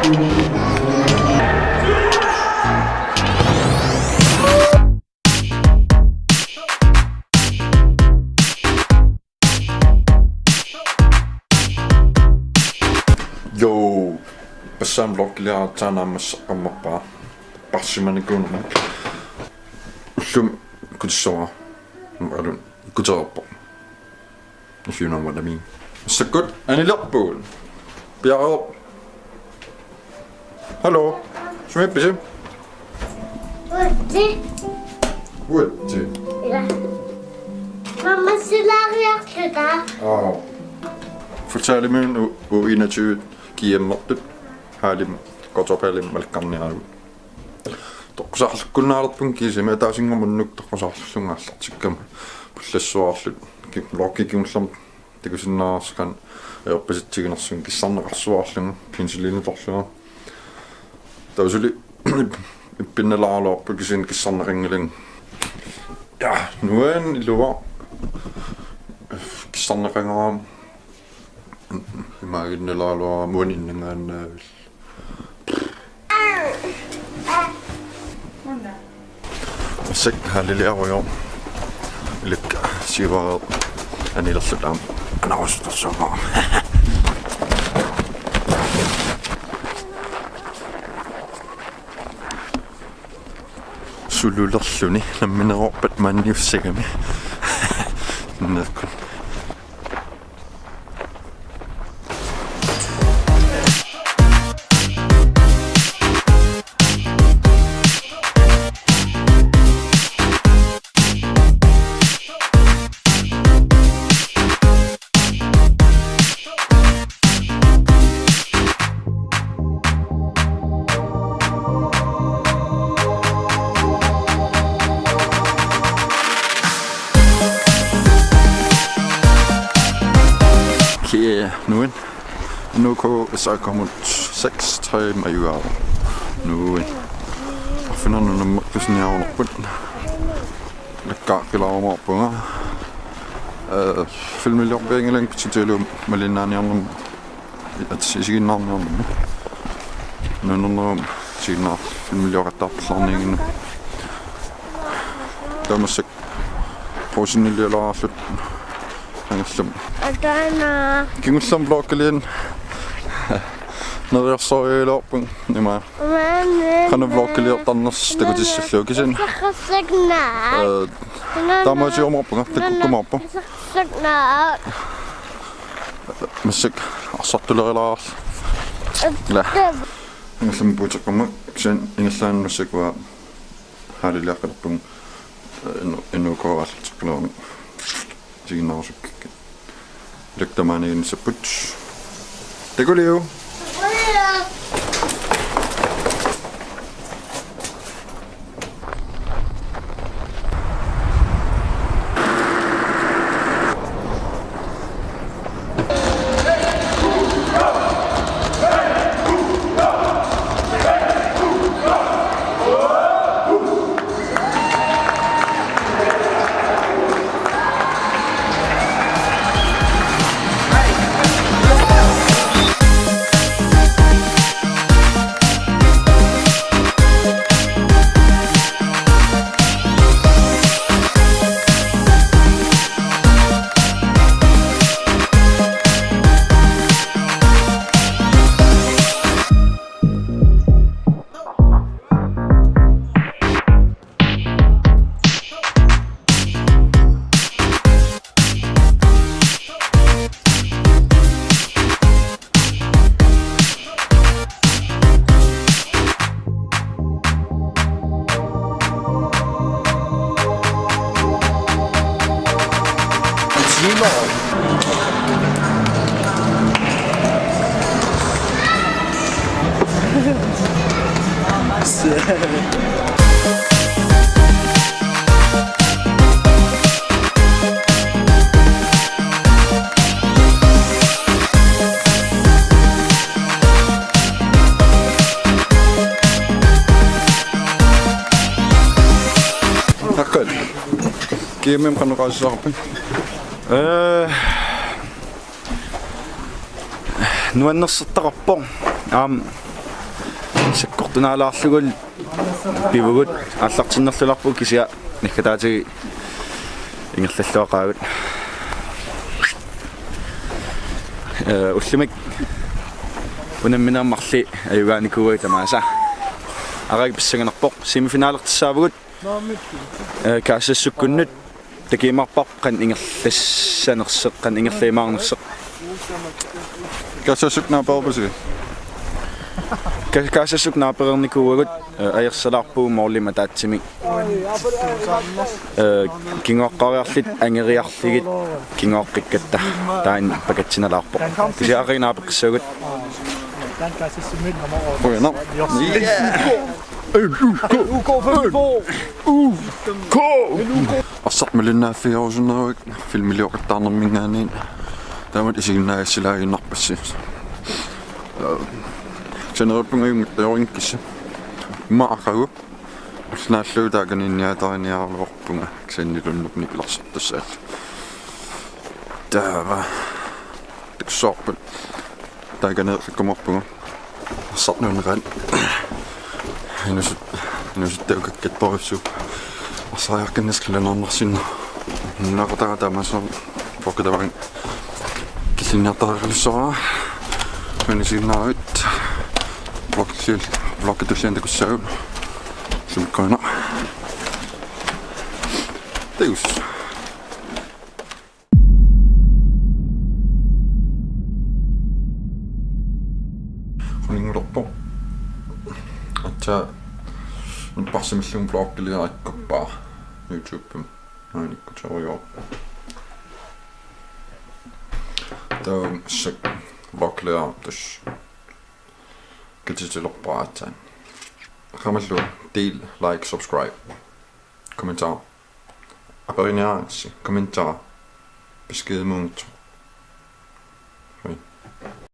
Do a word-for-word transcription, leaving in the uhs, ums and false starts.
Jo, bassan vlogiliaraatsaana aamma saqqummerpara. Parsimanikuunera. Ullumi kutissuara. Alun kutereerpoq. If you know what I mean. Massakkut anilerpugut. Piareerpoq. Hallo. Sumiippisi? Uatsi. Uatsi. Ja. Mamma silaariarluta. Aa. Futsalimiun u, u enogtyve G M-ertut. Haalim, Qaqortup haalim malakkarniaragut. Toqqusaarlukkunnaalerpunga kiisami ataasinngormat unnuk toqqusaarlullunga aallartikkama. Pullassuarluta ki, vlogi kingullermik takusinnaasaqqan ajorpasitsigunersunga kissarneqarsuarlunga penicillinitorlunga. Taava suli ippinnalaaraluarpoq kisianni kissarneqanngilanga. Ja, nuann iluaq. Kissarneqanngilanga. Imaaginnalaaraluarama uani innangaannaavilla. Massakkut haaliliarujoq. Ilakka siuareerpoq anilerluta aamma anarusutarsuummara. Sululerluni nammineroorpat maaniussagami. Nerkun. Kia nuin. N O K S A K-mut seks tre majugaavoq. Nuin. Arfineq-nunamut tusiniarunerput. Lakkaaqilaarumaarpunga. Eh, filmiliorpianngilanga pitsatigalugu malinnaaniarnermut. At isiginnaarniarnermut. Nuannernerumik isiginnaar filmilioqattaarpallaarniannginnama. Taava massakkut Brugseniilaarluta angallama. Ataana. Kingullermik vlogiliani. Neriorsorujugaluarpunga ima. Maani. Qanoq vlogiliortarnersoq takutissallugu kisianni. Sakkassakna. Eh, taamaasiumaarpunga, takkukkumaarpoq. Sakkassakna. Massakkut arsartulerilaarluta. Ila. Angallama puuteqqamma kisianni ingerlaannaq massakkut uanga haaliliaqqilerpunga, eh, N-, N O K aallarteqqilerama. Isiginnaarusukkakkit. Ilakka tamaaniiginnissapput. Takuliuk. Aqqal. Kiimim qanoq oqaaseqarpit? Ee, nuannersortaqarpoq. Aamma Sakkortunaalaarlugu pivugut aallartinnerlulerpugut kisianni naggataatigut ingerlalluaqaagut. Eh, ullumi unammineq marluk ajugaanikuuagut tamaasa. Arakik pissanganarpoq, semifinalertussaavugut. Eh, Kaassassukkunnut takujumaarparput qanoq ingerlassanersoq, qanoq ingerlajumaarnersoq. Kaassassuk naapeerpasigi? Ka-, Kaassassuk naapereernikuuagut, eh, ajorsalaarpugut målimik ataatsimik. Eh, kinguaqqaariarluta angeriarlugit kinguaqqikkatta taanna pakatsinalaarpoq. Kisianni arakik naapeqqissaagut. Qujanaq. Arsaq malinnaaffigerusunneruit filmilioqattaarnerminngaanniit taamatut isiginnaagassilaaginnarpassi. Saneruppunga ajunngitsorinngikkussi. Immaqa aqagu. Ulloq naallugu taakaniinniaataariniaraluarpunga kisianni ilunnut nipilersortussaallugu. Taava. Takussavarput. Taakaniilerluarpunga. Arsartuuneraat. Inusut-, inusuttut taakku kattorujussuupput. Arsariaqqinnissaa qilanaarnarsinnaasoq. Nunaqataga tamaasa vlogi tamaanga killinniartariaqalussuara. Manisiinnaarit. Vlogit, vlogit tulliani takussaagut. Sumikkuina. Takuss. Uninngulerpoq. Aatsaat unnuarsimallunga vlogiliarakkuppara YouTube-imi. Aanikkut sorujoor. Taava sak vlogiliartussaq. Katitilerpara aatsaat. Qamallu del, like, subscribe. Kommentar. Aperiniarassi, kommentar. Besked muunngitsoq. Hej.